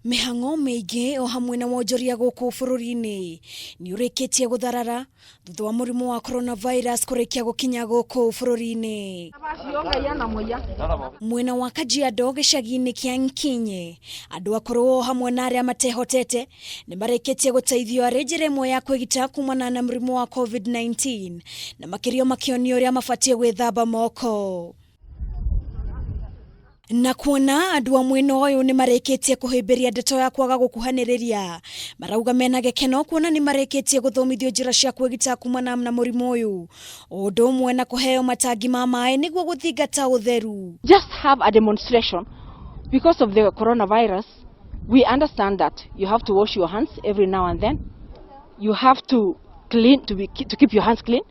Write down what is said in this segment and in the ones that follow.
Mĩhang'o mĩingĩ o hamwe na wonjoria gũkũ bũrũri-inĩ nĩ ũrĩkĩtie gũtharara thutha wa mũrimũ wa coronavirus kũrĩkia gũkinya gũkũ bũrũri-inĩ. Mwena wa Kajiado, gĩcagi-inĩ kĩa Nkinye, andũ akũrũ o hamwe na arĩa matehotete nĩ marĩkĩtie gũteithio arĩ njĩra ĩmwe ya kwĩgita kumana na mũrimũ wa COVID-19, na makĩria makĩonio ũrĩa mabatiĩ gwĩthamba moko. Na kuona andũ a mwena ũyũ nĩ marĩkĩtie kũhĩmbĩria ndeto ya kwaga gũkuhanĩrĩria, marauga mena gĩkeno kuona nĩ marĩkĩtie gũthomithio njĩra cia kwĩgita kumana na mũrimũ ũyũ, o ũndũ ũmwe na kũheo matangi ma maĩ nĩguo gũthingata ũtheru. Just have a demonstration because of the coronavirus. We understand that you have to wash your hands every now and then. You have to clean to be to keep your hands clean,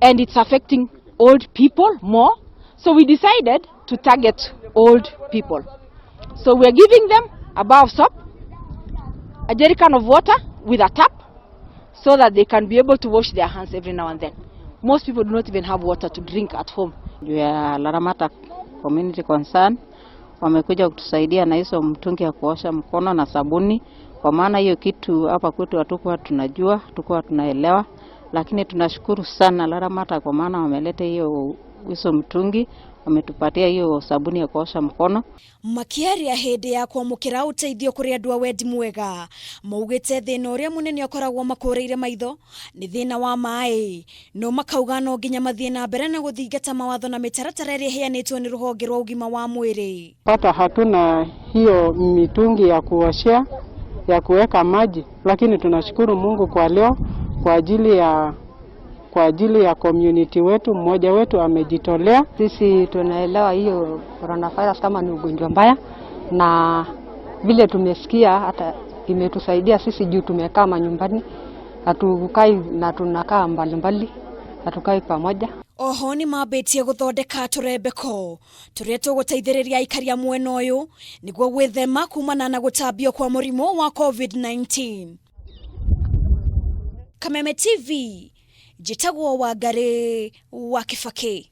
and it's affecting old people more. So we decided to target old people. So we are giving them a bar of soap, a jerrycan of water with a tap, so that they can be able to wash their hands every now and then. Most people do not even have water to drink at home. Juu ya Laramata Community Concern wamekuja kutusaidia na hizo mtungi ya kuosha mkono na sabuni, kwa maana hiyo kitu hapa kwetu hatukuwa tunajua, hatukuwa tunaelewa, lakini tunashukuru sana Laramata kwa maana wameleta hizo mtungi, wametupatia hiyo sabuni ya kuosha mkono. Makiaria hĩndĩ ya kwamũkĩra ũteithio kũrĩ andũ a wendi mwega, maugĩte thĩna ũrĩa mũnene ũkoragwo makũrĩire maitho nĩ thĩna wa maĩ, no makauga no nginya mathiĩ na mbere na gũthingata mawatho na mĩtaratara ĩrĩa ĩheanĩtwo nĩ rũhonge rwa ũgima wa mwĩrĩ. Pata hatuna hiyo mitungi ya kuoshea, ya kuweka maji, lakini tunashukuru Mungu kwa leo kwa ajili ya community wetu, mmoja wetu amejitolea. Sisi tunaelewa hiyo coronavirus kama ni ugonjwa mbaya, na vile tumesikia hata imetusaidia sisi juu tumekaa manyumbani, hatukai na tunakaa mbalimbali, hatukai pamoja. Oho nĩ mambĩtie gũthondeka tũrembeko tũrĩa tũgũteithĩrĩria aikari a mwena ũyũ nĩguo gwĩthema kumana na gũtambio kwa mũrimũ wa COVID-19. Kameme TV, njĩtagwo Wangarĩ wa Kĩbakĩ.